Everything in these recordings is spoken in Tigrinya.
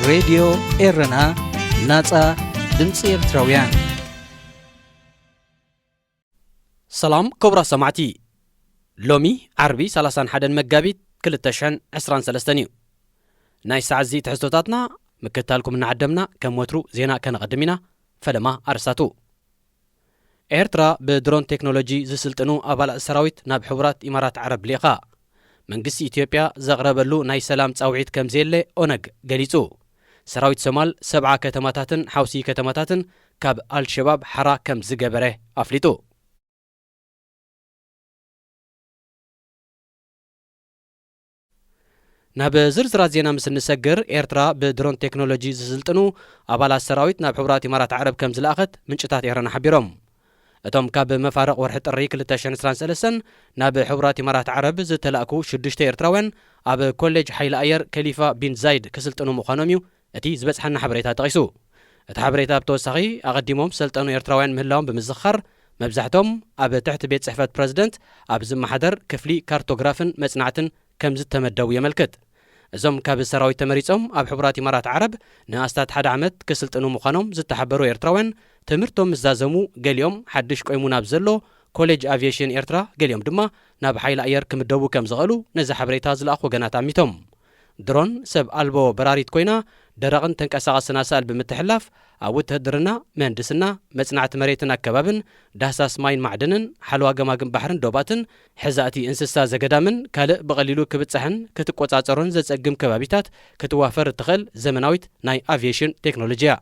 ሬድዮ ኤረና፣ ናጻ ድምጺ ኤርትራውያን። ሰላም ክቡራት ሰማዕቲ፣ ሎሚ ዓርቢ ሰላሳን ሓደን መጋቢት ክልተ ሽሕን ዕስራን ሰለስተን እዩ። ናይ ሰዓት እዚ ትሕዝቶታትና ምክትታልኩም እናዓደምና፣ ከም ወትሩ ዜና ከነቐድም ኢና። ፈለማ ኣርስታቱ። ኤርትራ ብድሮን ቴክኖሎጂ ዝስልጥኑ ኣባላት ሰራዊት ናብ ሕቡራት ኢማራት ዓረብ ልኢኻ። መንግስቲ ኢትዮጵያ ዘቕረበሉ ናይ ሰላም ጻውዒት ከም ዘየለ ኦነግ ገሊጹ። ሰራዊት ሶማል ሰብዓ ከተማታትን ሓውሲ ከተማታትን ካብ ኣልሸባብ ሓራ ከም ዝገበረ ኣፍሊጡ። ናብ ዝርዝራት ዜና ምስ እንሰግር፣ ኤርትራ ብድሮን ቴክኖሎጂ ዝስልጥኑ ኣባላት ሰራዊት ናብ ሕቡራት ኢማራት ዓረብ ከም ዝለኣኸት ምንጭታት ኤረና ሓቢሮም። እቶም ካብ መፋርቕ ወርሒ ጥሪ ክልተ ሽሕን ዕስራን ሰለስተን ናብ ሕቡራት ኢማራት ዓረብ ዝተላእኩ ሽዱሽተ ኤርትራውያን ኣብ ኮሌጅ ሓይሊ ኣየር ከሊፋ ቢን ዛይድ ክስልጥኑ ምዃኖም እዩ እቲ ዝበጽሓና ሓበሬታ ጠቒሱ። እቲ ሓበሬታ ብተወሳኺ፣ ኣቐዲሞም ሰልጠኑ ኤርትራውያን ምህላዎም ብምዝኻር፣ መብዛሕቶም ኣብ ትሕቲ ቤት ጽሕፈት ፕረዚደንት ኣብ ዝመሓደር ክፍሊ ካርቶግራፍን መጽናዕትን ከም ዝተመደቡ የመልክት። እዞም ካብ ሰራዊት ተመሪጾም ኣብ ሕቡራት ኢማራት ዓረብ ንኣስታት ሓደ ዓመት ክስልጥኑ ምዃኖም ዝተሓበሩ ኤርትራውያን፣ ትምህርቶም ምስ ዛዘሙ፣ ገሊኦም ሓድሽ ቆይሙ ናብ ዘሎ ኮሌጅ ኣቪየሽን ኤርትራ፣ ገሊኦም ድማ ናብ ሓይሊ ኣየር ክምደቡ ከም ዝኽእሉ ነዚ ሓበሬታ ዝለኣኹ ወገናት ኣሚቶም። ድሮን ሰብ ኣልቦ በራሪት ኮይና፣ ደረቕን ተንቀሳቐስን ኣሳእል ብምትሕልላፍ፣ ኣብ ውትህድርና፣ ምህንድስና፣ መጽናዕቲ መሬትን ኣከባብን፣ ዳህሳስ ማይን ማዕድንን፣ ሓለዋ ገማግም ባሕርን ዶባትን፣ ሕዛእቲ እንስሳ ዘገዳምን ካልእ ብቐሊሉ ክብጻሕን ክትቆጻጸሮን ዘጸግም ከባቢታት ክትዋፈር እትኽእል ዘመናዊት ናይ ኣቪየሽን ቴክኖሎጂ እያ።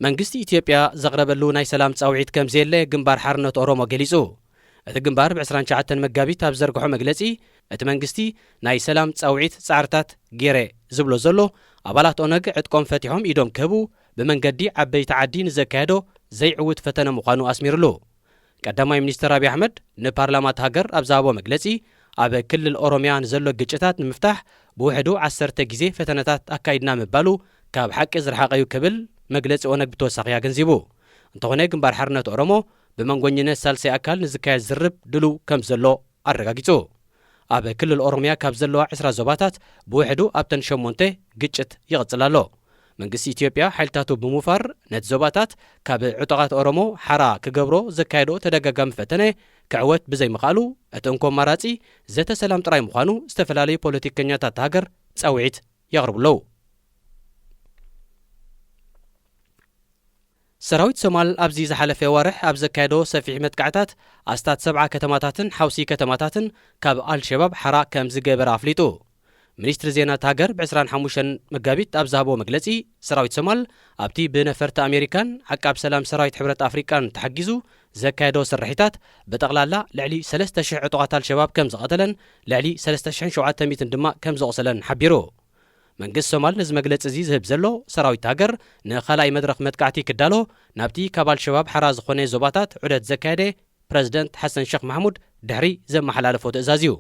መንግስቲ ኢትዮጵያ ዘቕረበሉ ናይ ሰላም ጻውዒት ከም ዘየለ ግንባር ሓርነት ኦሮሞ ገሊጹ። እቲ ግንባር ብ ዕስራን ትሽዓተን መጋቢት ኣብ ዘርግሖ መግለጺ፣ እቲ መንግስቲ ናይ ሰላም ጻውዒት ጻዕርታት ገይረ ዝብሎ ዘሎ፣ ኣባላት ኦነግ ዕጥቆም ፈቲሖም ኢዶም ክህቡ ብመንገዲ ዓበይቲ ዓዲ ንዘካየዶ ዘይዕዉት ፈተነ ምዃኑ ኣስሚርሉ። ቀዳማይ ሚኒስተር ኣብይ ኣሕመድ ንፓርላማ እታ ሃገር ኣብ ዝሃቦ መግለጺ፣ ኣብ ክልል ኦሮምያ ንዘሎ ግጭታት ንምፍታሕ ብውሕዱ ዓሰርተ ግዜ ፈተነታት ኣካይድና ምባሉ ካብ ሓቂ ዝረሓቐ እዩ ክብል መግለጺ ኦነግ ብተወሳኺ ኣገንዚቡ። እንተኾነ ግንባር ሓርነት ኦሮሞ ብመንጎኝነት ሳልሳይ ኣካል ንዝካየድ ዝርርብ ድሉው ከም ዘሎ ኣረጋጊጹ። ኣብ ክልል ኦሮምያ ካብ ዘለዋ ዕስራ ዞባታት ብውሕዱ ኣብተን ሸሞንተ ግጭት ይቕጽል ኣሎ። መንግስቲ ኢትዮጵያ ሓይልታቱ ብምውፋር ነቲ ዞባታት ካብ ዕጡቓት ኦሮሞ ሓራ ክገብሮ ዘካየዶ ተደጋጋሚ ፈተነ ክዕወት ብዘይምኽኣሉ፣ እቲ እንኮ ኣማራጺ ዘተ ሰላም ጥራይ ምዃኑ ዝተፈላለዩ ፖለቲከኛታት ሃገር ጻውዒት የቕርቡ ኣለዉ። ሰራዊት ሶማል ኣብዚ ዝሓለፈ ወርሕ ኣብ ዘካየዶ ሰፊሕ መጥቃዕታት ኣስታት ሰብዓ ከተማታትን ሓውሲ ከተማታትን ካብ ኣልሸባብ ሓራ ከም ዝገበረ ኣፍሊጡ። ሚኒስትሪ ዜና እታ ሃገር ብ ዕስራን ሓሙሽተን መጋቢት ኣብ ዝሃቦ መግለጺ፣ ሰራዊት ሶማል ኣብቲ ብነፈርቲ ኣሜሪካን ዓቃብ ሰላም ሰራዊት ሕብረት ኣፍሪቃን ተሓጊዙ ዘካየዶ ስርሒታት ብጠቕላላ ልዕሊ ሰለስተ ሽሕ ዕጡቓት ኣልሸባብ ከም ዝቐተለን ልዕሊ ሰለስተ ሽሕን ሸውዓተ ሚእትን ድማ ከም ዘቑሰለን ሓቢሩ። መንግስቲ ሶማል ነዚ መግለጺ እዚ ዝህብ ዘሎ፣ ሰራዊት ሃገር ንኻልኣይ መድረኽ መጥቃዕቲ ክዳሎ ናብቲ ካብ ኣልሸባብ ሓራ ዝኾነ ዞባታት ዑደት ዘካየደ ፕረዚደንት ሓሰን ሸኽ ማሕሙድ ድሕሪ ዘመሓላለፎ ትእዛዝ እዩ።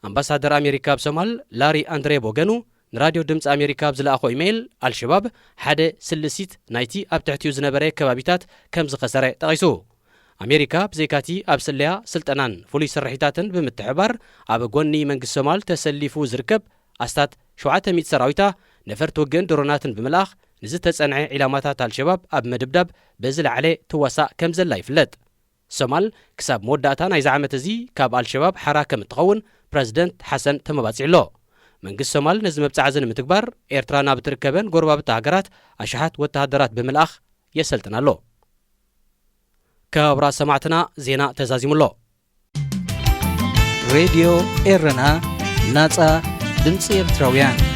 ኣምባሳደር ኣሜሪካ ኣብ ሶማል ላሪ ኣንድሬ ብወገኑ ንራድዮ ድምፂ ኣሜሪካ ኣብ ዝለኣኾ ኢሜይል፣ ኣልሸባብ ሓደ ስልሲት ናይቲ ኣብ ትሕቲኡ ዝነበረ ከባቢታት ከም ዝኸሰረ ጠቒሱ። ኣሜሪካ ብዘይካቲ ኣብ ስለያ፣ ስልጠናን ፍሉይ ስርሒታትን ብምትሕብባር ኣብ ጎኒ መንግስቲ ሶማል ተሰሊፉ ዝርከብ ኣስታት ሸውዓተ ሚእቲ ሰራዊታ፣ ነፈርቲ ውግእን ድሮናትን ብምልኣኽ ንዝተጸንዐ ዒላማታት ኣልሸባብ ኣብ ምድብዳብ ብዝለዓለ ትዋሳእ ከም ዘላ ይፍለጥ። ሶማል ክሳብ መወዳእታ ናይዚ ዓመት እዚ ካብ ኣልሸባብ ሓራ ከም እትኸውን ፕረዚደንት ሓሰን ተመባጺዑ ኣሎ። መንግስቲ ሶማል ነዚ መብጽዓ እዚ ንምትግባር ኤርትራ ናብ እትርከበን ጎረባብቲ ሃገራት ኣሽሓት ወተሃደራት ብምልኣኽ የሰልጥን ኣሎ። ክቡራት ሰማዕትና፣ ዜና ተዛዚሙ ኣሎ። ሬድዮ ኤረና፣ ናጻ ድምጺ ኤርትራውያን።